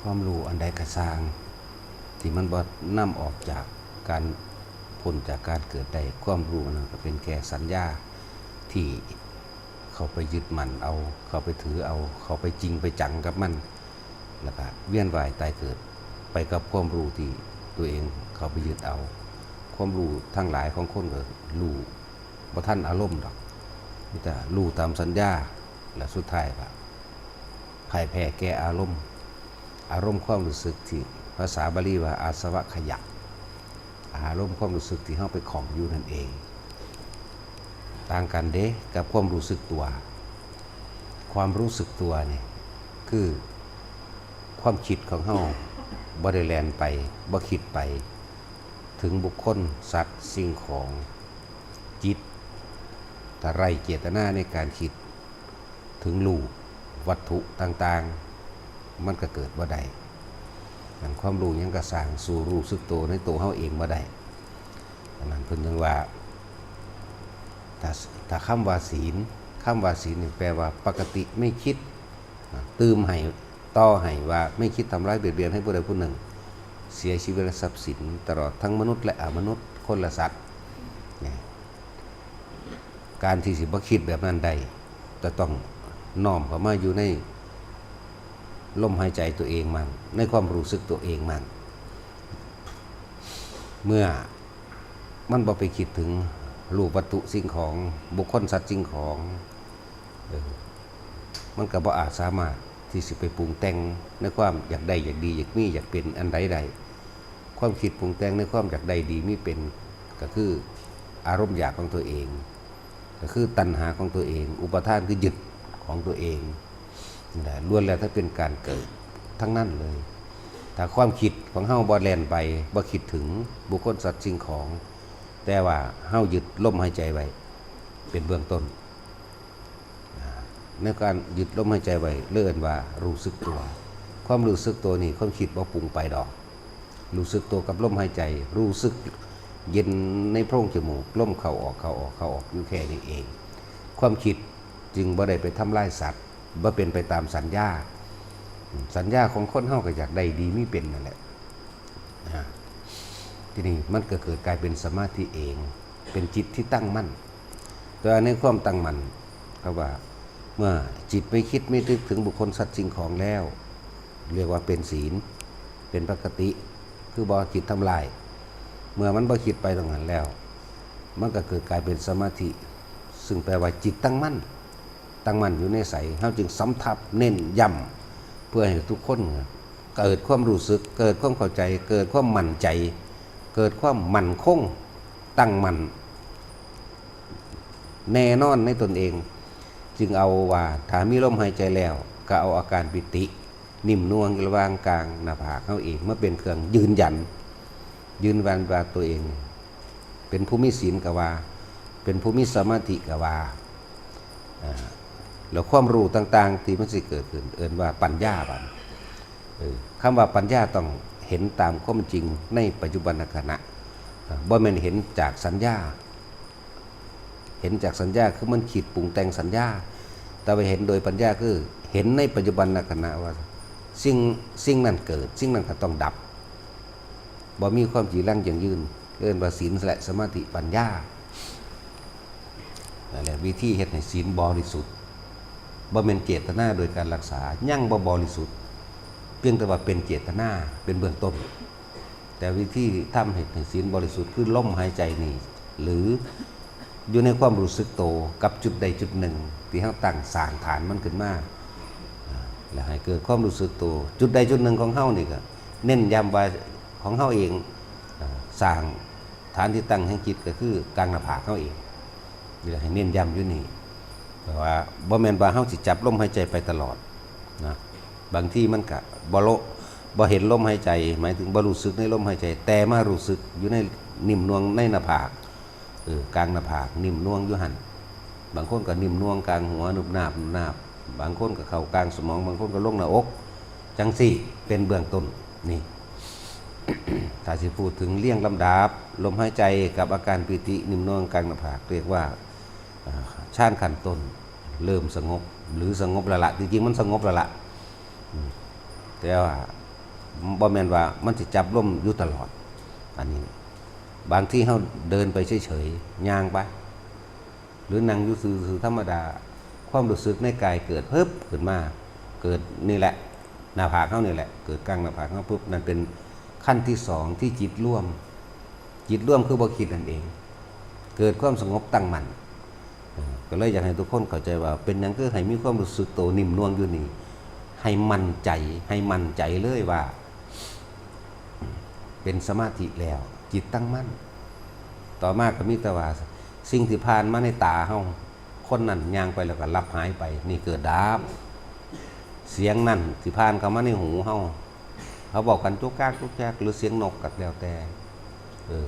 ຄວາມຮູ້ອັນໃດກໍຊ່າງ ທີ່ມັນບໍ່ນຳອອກຈາກການ ພົ້ນຈາກການເກີດໄດ້ ຄວາມຮູ້ອັນນັ້ນກໍເປັນແຄ່ສັນຍາທີ່ເຂົ້າໄປຍຶດໝັ້ນເອົາ, ເຂົ້າໄປຖືເອົາ, ເຂົ້າໄປຈິງໄປຈັງກັບມັນ ແລ້ວກໍວຽນວ່າຍຕາຍເກີດໄປກັບຄວາມຮູ້ທີ່ຕົວເອງເຂົ້າໄປຍຶດເອົາ. ຄວາມຮູ້ທັງຫຼາຍຂອງຄົນກໍຮູ້ບໍ່ທັນອາລົມດອກ, ມີແຕ່ຮູ້ຕາມສັນຍາ ແລະ ສຸດທ້າຍກໍ ພ່າຍແພ້ແກ່ອາລົມ. ອາລົມຄວາມຮູ້ສຶກທີ່ພາສາບາລີວ່າອາສະວະຂະຍະ, ອາລົມຄວາມຮູ້ສຶກທີ່ເຮົາໄປຂ້ອງຢູ່ນັ້ນເອງ. ຕ່າງກັນເດ້ກັບຄວາມຮູ້ສຶກຕົວ. ຄວາມຮູ້ສຶກຕົວນີ້ຄືຄວາມຄິດຂອງເຮົາ ບໍ່ໄດ້ແລ່ນໄປ, ບໍ່ຄິດໄປເຖິງບຸກຄົນ, ສັດ, ສິ່ງຂອງ. ຈິດ ຖ້າໄຮ້ເຈດຕະນາໃນການຄິດ ເຖິງຮູບວັດຖຸຕ່າງໆ ມັນກໍເກີດບໍ່ໄດ້. ອັນຄວາມຮູ້ຫຍັງກໍຊ່າງ ສູ້ຮູ້ສຶກໂຕໃນໂຕເຮົາເອງບໍ່ໄດ້. ອັນນັ້ນເພິ່ນຈຶ່ງວ່າ ຖ້າ ຖ້າຄຳວ່າສີນ, ຄຳວ່າສີນນີ້ແປວ່າ ປະກະຕິໄມ່ຄິດ ນະ, ຕື່ມໃຫ້, ຕໍ່ໃຫ້ວ່າໄມ່ຄິດທຳລາຍບຽດບຽນໃຫ້ຜູ້ໃດຜູ້ໜຶ່ງເສຍຊີວິດ ແລະ ຊັບສິນ ຕະຫຼອດທັງມະນຸດ ແລະ ອະມະນຸດ, ຄົນ ແລະ ສັດ. ນີ້ ການທີ່ຊິບໍ່ຄິດແບບນັ້ນໄດ້ ຈະຕ້ອງນ້ອມເຂົ້າມາຢູ່ໃນລົມຫາຍໃຈຕົວເອງມັ້ງ, ໃນຄວາມຮູ້ສຶກຕົວເອງມັ້ງ. ເມື່ອມັນບໍ່ໄປຄິດເຖິງຮູບວັດຖຸສິ່ງຂອງ, ບຸກຄົນ, ສັດ, ສິ່ງຂອງ, ເອີ ມັນກໍບໍ່ອາດສາມາດທີ່ຊິໄປປຸງແຕ່ງໃນຄວາມຢາກໄດ້, ຢາກດີ, ຢາກມີ, ຢາກເປັນອັນໃດໄດ້. ຄວາມຄິດປຸງແຕ່ງໃນຄວາມຢາກໄດ້ດີມີເປັນ ກໍຄືອາລົມຢາກຂອງຕົວເອງ, ກໍຄືຕັນຫາຂອງຕົວເອງ, ອຸປາທານຄືຍຶດຂອງຕົວເອງ. ນັ້ນແຫຼະ ລ້ວນແລ້ວແຕ່ເປັນການເກີດທັງນັ້ນເລີຍ. ຖ້າຄວາມຄິດຂອງເຮົາບໍ່ແລ່ນໄປ, ບໍ່ຄິດເຖິງບຸກຄົນ, ສັດ, ສິ່ງຂອງ, ແຕ່ວ່າເຮົາຍຶດລົມຫາຍໃຈໄວ້ເປັນເບື້ອງຕົ້ນ. ໃນການຍຶດລົມຫາຍໃຈໄວ້ ເອີ້ນວ່າຮູ້ສຶກຕົວ. ຄວາມຮູ້ສຶກຕົວນີ້ ຄວາມຄິດບໍ່ປຸງໄປດອກ. ຮູ້ສຶກຕົວກັບລົມຫາຍໃຈ, ຮູ້ສຶກເຢັນໃນໂພງຈະມູກ, ລົມເຂົ້າອອກ, ເຂົ້າອອກ, ເຂົ້າອອກ ຢູ່ແຄ່ນີ້ເອງ. ຄວາມຄິດຈຶ່ງບໍ່ໄດ້ໄປທຳລາຍສັດ, ບໍ່ເປັນໄປຕາມສັນຍາ. ສັນຍາຂອງຄົນເຮົາກໍຢາກໄດ້ດີມີເປັນນັ້ນແຫຼະ. ອາ ທີນີ້ມັນກໍເກີດກາຍເປັນສະມາທິເອງ, ເປັນຈິດທີ່ຕັ້ງໝັ້ນ. ແຕ່ວ່າໃນຄວາມຕັ້ງໝັ້ນ ເຂົາວ່າ ເມື່ອຈິດໄປຄິດໄປນຶກເຖິງບຸກຄົນ ສັດ ສິ່ງຂອງແລ້ວ ລຽກວ່າເປັນສີນ, ເປັນປະກະຕິ, ຄືບໍ່ຄິດທຳລາຍ. ເມື່ອມັນບໍ່ຄິດໄປຕອງນັ້ນແລ້ວ ມັນກໍເກີດກາຍເປັນສະມາທິ, ຊຶ່ງແປວ່າຈິດຕັ້ງໝັ້ນ. ຕັ້ງໝັ້ນຢູ່ໃນໃສ? ເຮົາຈຶ່ງສຳທັບເນັ້ນຢ້ຳ ເພື່ອໃຫ້ທຸກຄົນເກີດຄວາມຮູ້ສຶກ, ເກີດຄວາມເຂົ້າໃຈ, ເກີດຄວາມໝັ້ນໃຈ, ເກີດຄວາມໝັ້ນຄົງ, ຕັ້ງໝັ້ນ, ແນ່ນອນໃນຕົນເອງ. ຈຶ່ງເອົາວ່າ ຖ້າມີລົມຫາຍໃຈແລ້ວ ກໍເອົາອາການປີຕິ ນິ້ມນວງຢູ່ລະຫວ່າງກາງໜ້າຜາກເຮົາເອງ ມາເປັນເຄື່ອງຢືນຢັນ, ຢືນຢັນວ່າຕົວເອງເປັນຜູ້ມີສິນກໍວ່າ, ເປັນຜູ້ມີສະມາທິກໍວ່າ, ອາ ແລ້ວຄວາມຮູ້ຕ່າງໆທີ່ມັນຊິເກີດຂຶ້ນ ເອີ້ນວ່າປັນຍາ. ບາດນີ້ ເອີ ຄຳວ່າປັນຍາຕ້ອງເຫັນຕາມຄວາມຈິງໃນປັດຈຸບັນນະຂະນະ, ອາ ບໍ່ແມ່ນເຫັນຈາກສັນຍາ. ເຫັນຈາກສັນຍາ ຄືມັນຄິດປຸງແຕ່ງສັນຍາ, ແຕ່ວ່າເຫັນໂດຍປັນຍາ ຄືເຫັນໃນປັດຈຸບັນນະຂະນະວ່າ ສິ່ງ ສິ່ງນັ້ນເກີດ, ສິ່ງນັ້ນກໍຕ້ອງດັບ, ບໍ່ມີຄວາມຈີລັງຢັ້ງຢືນ, ເອີ້ນວ່າສິນ ແລະ ສະມາທິປັນຍາ. ນັ້ນແຫຼະ ວິທີເຮັດໃຫ້ສິນບໍລິສຸດ, ບໍ່ແມ່ນເຈດຕະນາໂດຍການລັກສາ, ຍັງບໍ່ບໍລິສຸດ, ພຽງແຕ່ວ່າເປັນເຈດຕະນາ ເປັນເບື້ອງຕົ້ນ. ແຕ່ວິທີທຳໃຫ້ ໃຫ້ສິນບໍລິສຸດ ຄືລົມຫາຍໃຈນີ້ ຫຼື ຢູ່ໃນຄວາມຮູ້ສຶກໂຕກັບຈຸດໃດຈຸດໜຶ່ງທີ່ເຮົາຕັ້ງ ສ້າງຖານມັນຂຶ້ນມາ ແລ້ວໃຫ້ເກີດຄວາມຮູ້ສຶກໂຕ. ຈຸດໃດຈຸດໜຶ່ງຂອງເຮົານີ້ກໍເນັ້ນຢ້ຳວ່າຂອງເຮົາເອງ ສ້າງຖານທີ່ຕັ້ງແຫ່ງຈິດ ກໍຄືກາງໜ້າຜາກເຮົາເອງ. ນີ້ແຫຼະ ໃຫ້ເນັ້ນຢ້ຳຢູ່ນີ້ ເພາະວ່າບໍ່ແມ່ນວ່າເຮົາຊິຈັບລົມຫາຍໃຈໄປຕະຫຼອດນະ, ບາງທີມັນກະບໍ່ໂລະ ບໍ່ເຫັນລົມຫາຍໃຈ, ໝາຍເຖິງບໍ່ຮູ້ສຶກໃນລົມຫາຍໃຈ, ແຕ່ມາຮູ້ສຶກຢູ່ໃນ ນິ້ມນວງໃນໜ້າຜາກ, ເອີ ກາງໜ້າຜາກ, ນິ້ມນວງຢູ່ຫັ້ນ. ບາງຄົນກໍນິ້ມນວງກາງຫົວ ນຸບໜາບ ນຸບໜາບ, ບາງຄົນກໍເຂົ້າກາງສະໝອງ, ບາງຄົນກໍລົງໜ້າອົກ, ຈັ່ງຊີ້ເປັນເບື້ອງຕົ້ນ. ນີ້ ຖ້າຊິພູດເຖິງລຽງລຳດັບ ລົມຫາຍໃຈກັບອາການປີຕິ ນິ້ມນວງກາງໜ້າຜາກ ເອີ້ນວ່າ ອາ ຊານຂັ້ນຕົ້ນເລີ່ມສະຫງົບ ຫຼື ສະຫງົບແລ້ວລະ, ທີ່ຈິງມັນສະຫງົບແລ້ວລະ ອືມ ແຕ່ວ່າ ບໍ່ແມ່ນວ່າມັນຊິຈັບລົມຢູ່ຕະຫຼອດ. ອັນນີ້ ບາງທີເຮົາເດີນໄປເສີຍໆ ຍ່າງໄປ ຫຼືນັ່ງຢູ່ຊື່ໆ ທຳມະດາ ຄວາມຮູ້ສຶກໃນກາຍເກີດ ປຶບ ຂຶ້ນມາ ເກີດນີ້ແຫຼະ ໜ້າຜາກເຮົານີ້ແຫຼະ ເກີດກາງໜ້າຜາກເຮົາປຶບ ນັ້ນເປັນຂັ້ນທີສອງທີ່ຈິດລວມ. ຈິດລວມຄືບໍ່ຄິດນັ້ນເອງ ເກີດຄວາມສະຫງົບຕັ້ງໝັ້ນ. ເອີ ກໍເລີຍຢາກໃຫ້ທຸກຄົນເຂົ້າໃຈວ່າ ເປັນຫຍັງຄືໃຫ້ມີຄວາມຮູ້ສຶກໂຕໜິ່ມໜ່ວງຢູ່ນີ້ ໃຫ້ໝັ້ນໃຈ ໃຫ້ໝັ້ນໃຈເລີຍວ່າ ເປັນສະມາທິແລ້ວ ຈິດຕັ້ງໝັ້ນ. ຕໍ່ມາກໍມີແຕ່ວ່າ ສິ່ງທີ່ຜ່ານມາໃນຕາເຮົາ ຄົນນັ້ນຍ່າງໄປແລ້ວກໍລັບຫາຍໄປ ນີ້ເກີດດັບ. ສຽງນັ້ນທີ່ຜ່ານເຂົ້າມາໃນຫູເຮົາ ເຂົາເວົ້າກັນຈຸກຈັກຈຸກຈັກ ຫຼືສຽງນົກກໍແລ້ວແຕ່ ເອີ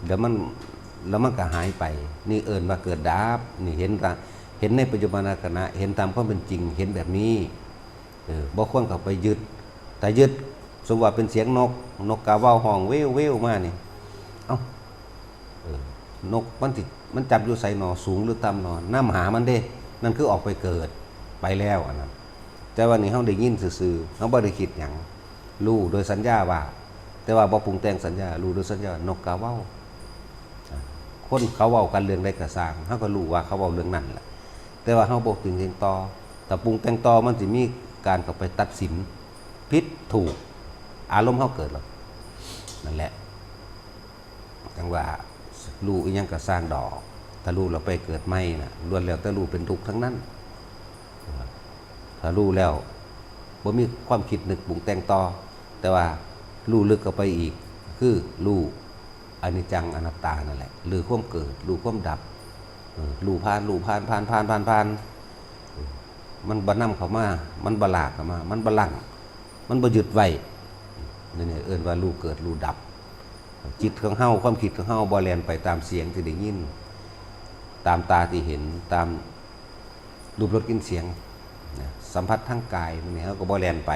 ແລ້ວມັນ ແລ້ວມັນກໍຫາຍໄປ ນີ້ເອີ້ນວ່າເກີດດັບ. ນີ້ເຫັນຕາ ເຫັນໃນປັດຈຸບັນນະຂະນະ ເຫັນຕາມຄວາມເປັນຈິງ ເຫັນແບບນີ້. ເອີ ບໍ່ຄວນເຂົ້າໄປຍຶດ ຖ້າຍຶດ ສົມມຸດວ່າເປັນສຽງນົກ ນົກກາເວົ້າຮ້ອງເວວໆມານີ້ ເອົ້າ ເອີ ນົກມັນຊິ ມັນຈັບຢູ່ໃສນໍ ສູງຫຼືຕ່ຳນໍ ນຳຫາມັນເດ້ ນັ້ນຄືອອກໄປເກີດໄປແລ້ວອັນນັ້ນ. ແຕ່ວ່ານີ້ເຮົາໄດ້ຍິນຊື່ໆ ເຮົາບໍ່ໄດ້ຄິດຫຍັງ ຮູ້ໂດຍສັນຍາວ່າ ແຕ່ວ່າບໍ່ປຸງແຕ່ງສັນຍາ ຮູ້ໂດຍສັນຍາວ່ານົກກາເວົ້າ. ອາ ຄົນເຂົາເວົ້າກັນເລື່ອງໃດກໍຊ່າງ ເຮົາກໍຮູ້ວ່າເຂົາເວົ້າເລື່ອງນັ້ນແຫຼະ ແຕ່ວ່າເຮົາບໍ່ປຸງແຕ່ງຕໍ່. ຖ້າປຸງແຕ່ງຕໍ່ ມັນຊິມີການເຂົ້າໄປຕັດສິນ ຜິດ ຖືກ ອາລົມເຮົາເກີດແລ້ວ ນັ້ນແຫຼະ. ຈັ່ງວ່າ ຮູ້ອີ່ຫຍັງກໍຊ່າງດອກ ຖ້າຮູ້ແລ້ວໄປເກີດໃໝ່ນະ ລ້ວນແລ້ວແຕ່ຮູ້ເປັນທຸກທັງນັ້ນ. ຖ້າຮູ້ແລ້ວບໍ່ມີຄວາມຄິດນຶກປຸງແຕ່ງຕໍ່ ແຕ່ວ່າຮູ້ເລິກເຂົ້າໄປອີກ ຄືຮູ້ອະນິດຈັງອະນັດຕານັ້ນແຫຼະ ຫຼືຄວາມເກີດ ຮູ້ຄວາມດັບ ເອີ ຮູ້ຜ່ານ ຮູ້ຜ່ານ ຜ່ານ ຜ່ານ ຜ່ານ ຜ່ານ ເອີ ມັນບໍ່ນຳເຂົ້າມາ ມັນບໍ່ລາກເຂົ້າມາ ມັນບໍ່ລັງ ມັນບໍ່ຍຶດໄວ້ ນີ້ ນີ້ເອີ້ນວ່າຮູ້ເກີດ ຮູ້ດັບ. ຈິດຂອງເຮົາ ຄວາມຄິດຂອງເຮົາບໍ່ແລ່ນໄປຕາມສຽງທີ່ໄດ້ຍິນ ຕາມຕາທີ່ເຫັນ ຕາມຮູບ ລົດ ກິ່ນ ສຽງນະ. ສຳຜັດທາງກາຍມື້ນີ້ເຮົາກໍບໍ່ແລ່ນໄປ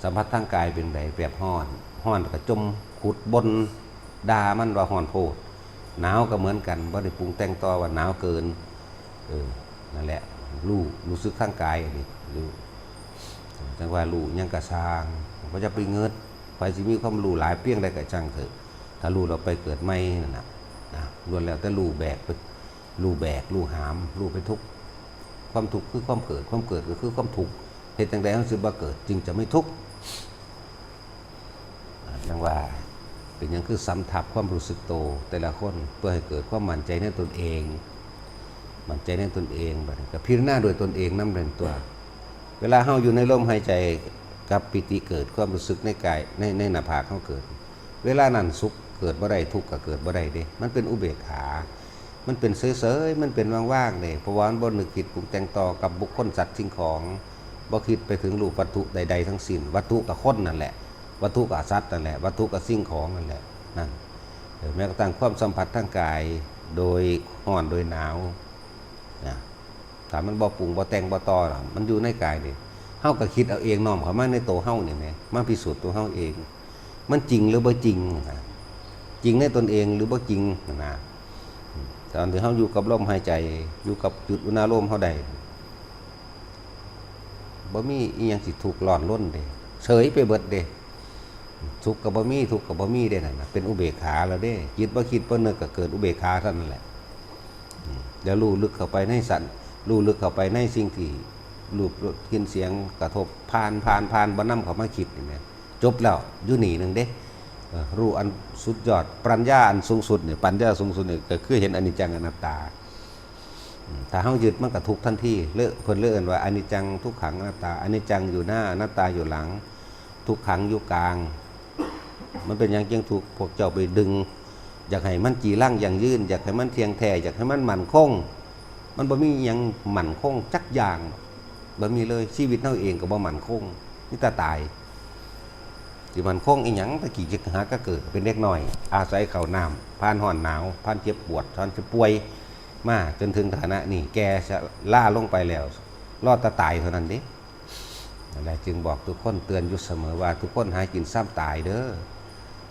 ສຳຜັດທາງກາຍເປັນໃດ? ແບບຮ້ອນ ຮ້ອນກໍຈົ່ມ ຂຸດ ບົ່ນ ດ່າມັນວ່າຮ້ອນໂພດ. ໜາວກໍເໝືອນກັນ ບໍ່ໄດ້ປຸງແຕ່ງຕໍ່ວ່າໜາວເກີນ. ເອີ ນັ້ນແຫຼະ ຮູ້ ຮູ້ສຶກທາງກາຍອັນນີ້ ຮູ້ ຈັ່ງວ່າຮູ້ຫຍັງກໍຊ່າງ ບໍ່ຈະໄປງຶດ. ໃຜຊິມີຄວາມຮູ້ຫຼາຍປຽງໃດກໍຊ່າງເຖາະ ຖ້າຮູ້ແລ້ວໄປເກີດໃໝ່ນັ້ນນະ ນະ ລ້ວນແລ້ວແຕ່ຮູ້ແບກ ຮູ້ແບກ ຮູ້ຫາມ ຮູ້ເປັນທຸກ. ຄວາມທຸກຄືຄວາມເກີດ ຄວາມເກີດກໍຄືຄວາມທຸກ. ເຮັດຈັ່ງໃດເຮົາຊິບໍ່ເກີດ ຈຶ່ງຈະໄມ່ທຸກ? ອາ ຈັ່ງວ່າ ເປັນຫຍັງຄືສຳທັບຄວາມຮູ້ສຶກໂຕແຕ່ລະຄົນ ເພື່ອໃຫ້ເກີດຄວາມໝັ້ນໃຈໃນຕົນເອງ ໝັ້ນໃຈໃນຕົນເອງ. ບາດນີ້ກໍພິຈາລະນາດ້ວຍຕົນເອງນຳນັ້ນຕົວະ. ເວລາເຮົາຢູ່ໃນລົມຫາຍໃຈກັບປີຕິເກີດ ຄວາມຮູ້ສຶກໃນກາຍ ໃນ ໃນໜ້າຜາກເຮົາເກີດ ເວລານັ້ນສຸກເກີດບໍ່ໄດ້ ທຸກກໍເກີດບໍ່ໄດ້ເດ້. ມັນເປັນອຸເບກຂາ ມັນເປັນເສີຍໆ ມັນເປັນວ່າງໆເດ້ ເພາະວ່າມັນບໍ່ນຶກຄິດປຸງແຕ່ງຕໍ່ກັບບຸກຄົນ ສັດ ສິ່ງຂອງ ບໍ່ຄິດໄປເຖິງຮູບວັດຖຸໃດໆທັງສິ້ນ. ວັດຖຸກໍຄົນນັ້ນແຫຼະ ວັດຖຸກໍສັດນັ້ນແຫຼະ ວັດຖຸກໍສິ່ງຂອງນັ້ນແຫຼະ ນັ້ນ ເອີ ແມ້ກະທັ້ງຄວາມສຳຜັດທາງກາຍ ໂດຍຮ້ອນໂດຍໜາວນະ ຖ້າມັນບໍ່ປຸງ ບໍ່ແຕ່ງ ບໍ່ຕໍ່ ມັນຢູ່ໃນກາຍນີ້ ເຮົາກໍຄິດເອົາເອງ ນ້ອມເຂົ້າມາໃນໂຕເຮົານີ້ແໝ ມາພິສູດຕົວເຮົາເອງ ມັນຈິງຫຼືບໍ່ຈິງນະ ຈິງໃນຕົນເອງຫຼືບໍ່ຈິງນະ. ຕອນທີ່ເຮົາຢູ່ກັບລົມຫາຍໃຈ ຢູ່ກັບຈຸດອຸນາໂລມເຮົາໄດ້ ບໍ່ມີອີ່ຫຍັງຊິທຸກຮ້ອນລົນເດ້ ເສີຍໄປເບິດເດ້. ສຸກກໍບໍ່ມີ ທຸກກໍບໍ່ມີເດ້ ນັ້ນນະ ເປັນອຸເບກຂາແລ້ວເດ້. ຈິດບໍ່ຄິດບໍ່ນຶກກໍເກີດອຸເບກຂາເທົ່ານັ້ນແຫຼະ. ອືມ ແລ້ວຮູ້ລຶກເຂົ້າໄປໃນສັນ ຮູ້ລຶກເຂົ້າໄປໃນສິ່ງທີ່ຮູບ ລົດ ກິ່ນ ສຽງກະທົບ ຜ່ານ ຜ່ານ ຜ່ານ ບໍ່ນຳເຂົ້າມາຄິດນີ້ແມ່ນ ຈົບແລ້ວ ຢູ່ນີ້ໜຶ່ງເດ້. ເອີ ຮູ້ອັນສຸດຍອດ ປັນຍາອັນສູງສຸດນີ້ ປັນຍາສູງສຸດນີ້ກໍຄືເຫັນອະນິດຈັງອະນັດຕາ. ອືມ ຖ້າເຮົາຍຶດມັນກໍທຸກທັນທີ ເລີ ເພິ່ນເລີຍເອີ້ນວ່າອະນິດຈັງ ທຸກຂັງ ອະນັດຕາ. ອະນິດຈັງຢູ່ໜ້າ ອະນັດຕາຢູ່ຫຼັງ ທຸກຂັງຢູ່ກາງ. ມັນເປັນຫຍັງຈຶ່ງທຸກ? ພວກເຈົ້າໄປດຶງ ຢາກໃຫ້ມັນຈີລັງຢັ້ງຢືນ ຢາກໃຫ້ມັນທ່ຽງແທ້ ຢາກໃຫ້ມັນໝັ້ນຄົງ. ມັນບໍ່ມີຫຍັງໝັ້ນຄົງຈັກຢ່າງ ບໍ່ມີເລີຍ. ຊີວິດເຮົາເອງກໍບໍ່ໝັ້ນຄົງ ມີແຕ່ຕາຍ. ຊິໝັ້ນຄົງອີ່ຫຍັງ? ແຕ່ກີ້ຈະຫາກະເກີດເປັນເດັກນ້ອຍ ອາໄສເຂົ້ານ້ຳ ຜ່ານຮ້ອນໜາວ ຜ່ານເຈັບປວດ ຜ່ານເຈັບປ່ວຍ ມາຈົນເຖິງຖານະນີ້ ແກ່ຊະລາລົງໄປແລ້ວ ລໍແຕ່ຕາຍເທົ່ານັ້ນເດ້. ນັ້ນແຫຼະ ຈຶ່ງບອກທຸກຄົນ ເຕືອນຢູ່ສະເໝີວ່າ ທຸກຄົນຫາກິນຊາມຕາຍເດີ.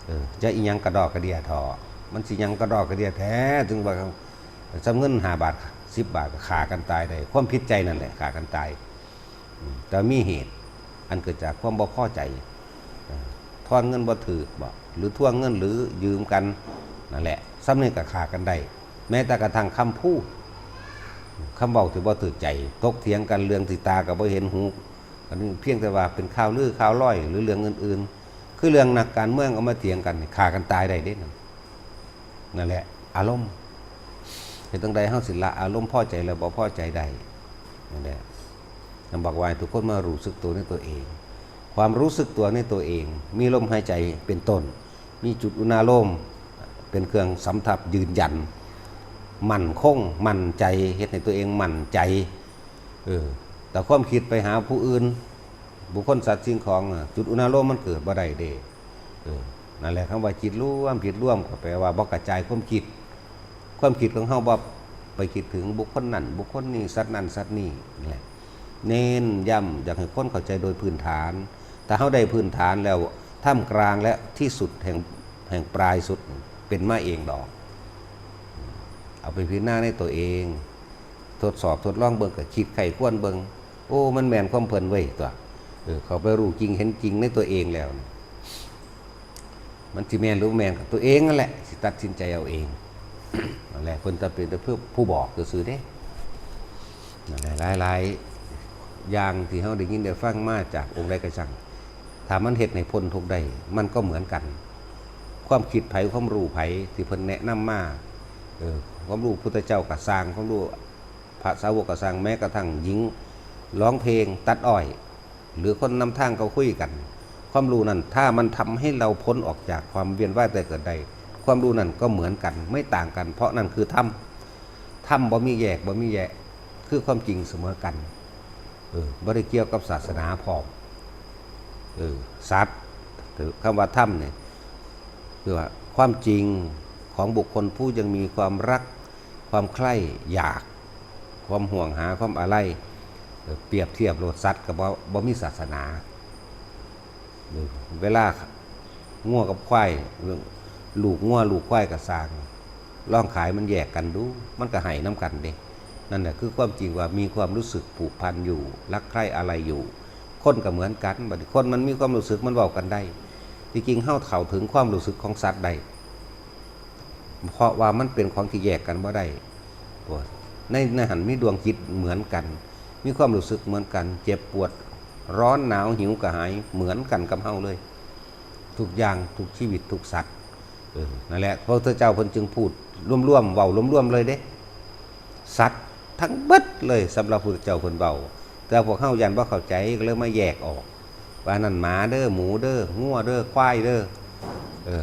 ເອີ ຈະອີ່ຫຍັງກະດອກກະເດຍເທາະ ມັນຊິຫຍັງກະດອກກະເດຍແທ້ ຈຶ່ງວ່າ ສ່ຳເງິນຫ້າບາດ ສິບບາດກໍຂ້າກັນຕາຍໄດ້. ຄວາມຜິດໃຈນັ້ນແຫຼະຂ້າກັນຕາຍ. ອືມ ແຕ່ມີເຫດ ອັນເກີດຈາກຄວາມບໍ່ພໍໃຈ. ເອີ ທອນເງິນບໍ່ຖືກບໍ ຫຼືທວງເງິນ ຫຼືຢືມກັນ ນັ້ນແຫຼະ. ສ່ຳນີ້ກໍຂ້າກັນໄດ້. ແມ້ແຕ່ກະທັ່ງຄຳພູດ ຄຳເວົ້າທີ່ບໍ່ຖືກໃຈ ຕົກຖຽງກັນເລື່ອງທີ່ຕາກໍບໍ່ເຫັນ ຫູ ອັນນີ້ພຽງແຕ່ວ່າເປັນຂ່າວລືຂ່າວລອຍ ຫຼືເລື່ອງອື່ນໆ ຄືເລື່ອງນັກການເມືອງເອົາມາຖຽງກັນນີ້ ຂ້າກັນຕາຍໄດ້ເດ້ນັ້ນ. ນັ້ນແຫຼະ ອາລົມ. ເຮັດຈັ່ງໃດເຮົາຊິລະອາລົມພໍໃຈ ແລະບໍ່ພໍໃຈໄດ້? ນັ້ນແຫຼະ ນຳບອກວ່າໃຫ້ທຸກຄົນມາຮູ້ສຶກຕົວໃນຕົວເອງ. ຄວາມຮູ້ສຶກຕົວໃນຕົວເອງ ມີລົມຫາຍໃຈເປັນຕົ້ນ, ມີຈຸດອຸນາໂລມເປັນເຄື່ອງສຳທັບຢືນຢັນ, ໝັ້ນຄົງໝັ້ນໃຈ, ເຮັດໃຫ້ຕົວເອງໝັ້ນໃຈ. ເອີ ແຕ່ຄວາມຄິດໄປຫາຜູ້ອື່ນ, ບຸກຄົນ, ສັດ, ສິ່ງຂອງ, ຈຸດອຸນາໂລມມັນເກີດບໍ່ໄດ້ເດ້. ເອີ ນັ້ນແຫຼະ ຄຳວ່າຈິດລວມ, ຈິດລວມກໍແປວ່າບໍ່ກະຈາຍຄວາມຄິດ. ຄວາມຄິດຂອງເຮົາບໍ່ໄປຄິດເຖິງບຸກຄົນນັ້ນ, ບຸກຄົນນີ້, ສັດນັ້ນ, ສັດນີ້. ນັ້ນແຫຼະ ເນັ້ນຢ້ຳຢາກໃຫ້ຄົນເຂົ້າໃຈໂດຍພື້ນຖານ. ຖ້າເຮົາໄດ້ພື້ນຖານແລ້ວ, ທ່າມກາງ ແລະ ທີ່ສຸດແຫ່ງ, ແຫ່ງປາຍສຸດເປັນມາເອງດອກ. ເອົາໄປພິຈາລະນາໃນຕົວເອງ, ທົດສອບທົດລອງເບິ່ງ, ກໍຄິດໃຄ່ຄວນເບິ່ງ. ໂອ້ ມັນແມ່ນຄວາມເພິ່ນເວີຍຕົວະ. ເອີ ເຂົ້າໄປຮູ້ຈິງເຫັນຈິງໃນຕົວເອງແລ້ວນີ້ ມັນຊິແມ່ນຫຼືບໍ່ແມ່ນ ກໍຕົວເອງນັ້ນແຫຼະ ຊິຕັດສິນໃຈເອົາເອງ. ນັ້ນແຫຼະ ເພິ່ນຈະເປັນແຕ່ຜູ້ບອກຊື່ໆເດ້. ນັ້ນແຫຼະ ຫຼາຍໆຢ່າງທີ່ເຮົາໄດ້ຍິນໄດ້ຟັງມາຈາກອົງໃດກໍຊ່າງ, ຖ້າມັນເຮັດໃຫ້ພົ້ນທຸກໄດ້ ມັນກໍເໝືອນກັນ. ຄວາມຄິດໃຜ, ຄວາມຮູ້ໃຜທີ່ເພິ່ນແນະນຳມາ, ເອີ ຄວາມຮູ້ພຸດທະເຈົ້າກໍຊ່າງ, ຄວາມຮູ້ ພະສາວົກກໍຊ່າງ, ແມ້ກະທັ່ງຍິງຮ້ອງເພງຕັດອ້ອຍ ຫຼືຄົນນຳທາງເຂົາຄຸຍກັນ, ຄວາມຮູ້ນັ້ນ ຖ້າມັນທຳໃຫ້ເຮົາພົ້ນອອກຈາກຄວາມວຽນວ່າຍຕາຍເກີດໄດ້, ຄວາມຮູ້ນັ້ນກໍເໝືອນກັນ ໄມ່ຕ່າງກັນ, ເພາະນັ້ນຄືທຳ. ທຳບໍ່ມີແຍກ, ບໍ່ມີແຍະ, ຄືຄວາມຈິງສະເໝີກັນ. ເອີ ບໍ່ໄດ້ກ່ຽວກັບສາສະໜາພ້ອມ. ເອີ ສັດ, ຄືຄຳວ່າທຳນີ້ ຄືວ່າຄວາມຈິງຂອງບຸກຄົນຜູ້ຍັງມີຄວາມລັກ, ຄວາມໃຄ, ຢາກ, ຄວາມຫວງຫາ, ຄວາມອາໄລ. ເອີ ປຽບທຽບໂລດ, ສັດກໍບໍ່, ບໍ່ມີສາສະໜາ. ເອີ ເວລາງົວກັບຄວາຍ, ລູກງົວລູກຄວາຍກໍຊ່າງ, ລອງຂາຍມັນແຍກກັນດູ, ມັນກໍໄຫ້ນຳກັນເດ້. ນັ້ນແຫຼະຄືຄວາມຈິງວ່າມີຄວາມຮູ້ສຶກຜູກພັນຢູ່, ລັກໃຄອາໄລຢູ່. ຄົນກໍເໝືອນກັນ, ບັດນີ້ຄົນມັນມີຄວາມຮູ້ສຶກ, ມັນເວົ້າກັນໄດ້. ທີ່ຈິງເຮົາເຂົ້າເຖິງຄວາມຮູ້ສຶກຂອງສັດໄດ້ ເພາະວ່າມັນເປັນຂອງທີ່ແຍກກັນບໍ່ໄດ້. ໂອ້ ໃນ, ໃນຫັ້ນມີດວງຈິດເໝືອນກັນ, ມີຄວາມຮູ້ສຶກເໝືອນກັນ, ເຈັບປວດ, ຮ້ອນ, ໜາວ, ຫິວ, ກະຫາຍ ເໝືອນກັນກັບເຮົາເລີຍ, ທຸກຢ່າງ, ທຸກຊີວິດ, ທຸກສັດ. ເອີ ນັ້ນແຫຼະ ພະພຸດທະເຈົ້າເພິ່ນຈຶ່ງພູດລວມໆ, ເວົ້າລວມໆເລີຍເດ້. ສັດທັງເບິດເລີຍ ສຳລັບພຸດທະເຈົ້າເພິ່ນເວົ້າ, ແຕ່ພວກເຮົາຢ້ານບໍ່ເຂົ້າໃຈ ກໍເລີຍມາແຍກອອກ ວ່ານັ້ນໝາເດີ ໝູເດີ ງົວເດີ ຄວາຍເດີ ເອີ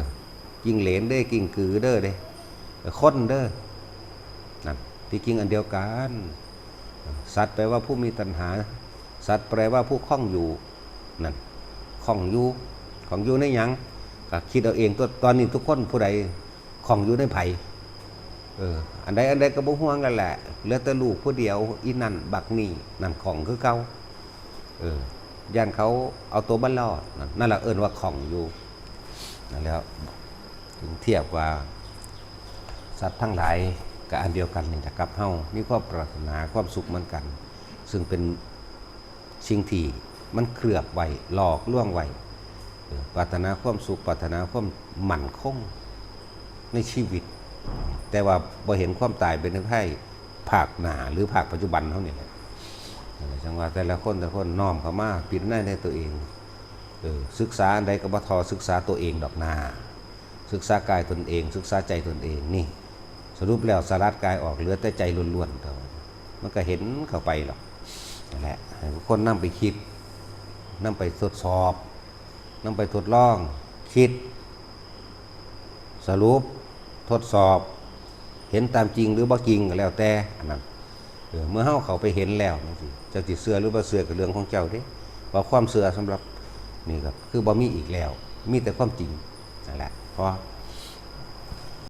ຈິງເຫຼນເດີ ກິ້ງກືເດີ ເດ້ ຄົນເດີ. ນັ້ນ ທີ່ຈິງອັນດຽວກັນ. ສັດແປວ່າຜູ້ມີຕັນຫາ, ສັດແປວ່າຜູ້ຂ້ອງຢູ່. ນັ້ນ ຂ້ອງຢູ່ ຂ້ອງຢູ່ໃນຫຍັງ? ກໍຄິດເອົາເອງຕົວະ. ຕອນນີ້ທຸກຄົນຜູ້ໃດ ຂ້ອງຢູ່ໃນໃຜ? ເອີ ອັນໃດອັນໃດກໍບໍ່ຫ່ວງແລ້ວແຫຼະ, ເຫຼືອແຕ່ລູກຜູ້ດຽວ ອີນັ້ນບັກນີ້ ນັ້ນຂ້ອງຄືເກົ່າ. ເອີ ຢ້ານເຂົາເອົາຕົວບໍ່ລອດ ນັ້ນ ນັ້ນລະເອີ້ນວ່າຂ້ອງຢູ່. ນັ້ນແລ້ວ ຈຶ່ງທຽບວ່າ ສັດທັງຫຼາຍກໍອັນດຽວກັນນີ້ລະກັບເຮົາ, ມີຄວາມປາດຖະໜາຄວາມສຸກເໝືອນກັນ, ຊຶ່ງເປັນ ສິ່ງທີ່ມັນເຄື່ອບໄວ້ ຫຼອກລວງໄວ້. ເອີ ປາດຖະໜາຄວາມສຸກ, ປາດຖະໜາຄວາມໝັ້ນຄົງໃນຊີວິດ, ແຕ່ວ່າບໍ່ເຫັນຄວາມຕາຍເປັນໄພພາກໜ້າ ຫຼື ພາກປັດຈຸບັນເຮົານີ້ແຫຼະ. ຈັ່ງວ່າແຕ່ລະຄົນ, ແຕ່ລະຄົນນ້ອມເຂົ້າມາພິຈາລະນາໃນຕົວເອງ. ເອີ ສຶກສາອັນໃດກໍບໍ່ທໍ່ສຶກສາຕົວເອງດອກນາ. ສຶກສາກາຍຕົນເອງ, ສຶກສາໃຈຕົນເອງ. ນີ້ ສະຫຼຸບແລ້ວສະຫຼັດກາຍອອກ ເຫຼືອແຕ່ໃຈລ້ວນໆ ເທົ່ານັ້ນ, ມັນກໍເຫັນເຂົ້າໄປດອກ. ນັ້ນແຫຼະ ໃຫ້ທຸກຄົນນຳໄປຄິດ, ນຳໄປທົດສອບ, ນຳໄປທົດລອງຄິດ, ສະຫຼຸບ, ທົດສອບ, ເຫັນຕາມຈິງ ຫຼື ບໍ່ຈິງກໍແລ້ວແຕ່ ອັນນັ້ນ. ເອີ ເມື່ອເຮົາເຂົ້າໄປເຫັນແລ້ວຈັ່ງຊີ້ ເຈົ້າຊິເຊື່ອ ຫຼື ບໍ່ເຊື່ອ ກໍເລື່ອງຂອງເຈົ້າເດ້. ເພາະຄວາມເຊື່ອສຳລັບນີ້ກໍຄືບໍ່ມີອີກແລ້ວ, ມີແຕ່ຄວາມຈິງ. ນັ້ນແຫຼະ ເພາະ